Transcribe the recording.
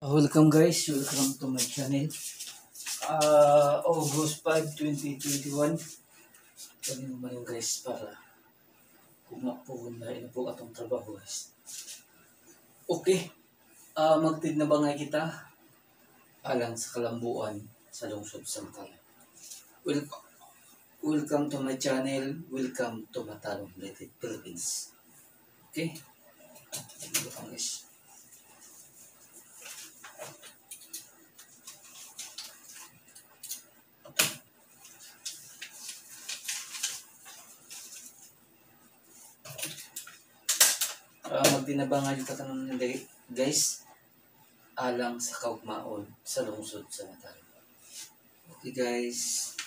Welcome guys, welcome to my channel. August 5, 2021. Kani naman yung guys para kumapo na ina po atong trabaho, guys. Okay. Magtig na bangay kita alang sa kalambuan sa lungsod sa Matalom. Welcome to my channel. Welcome to Matalom, Leyte, Philippines. Okay? Welcome, guys. Magdinabangan yung tatanong nila, guys, alang sa kaugmaon sa lungsod sa Matalom. Okay guys.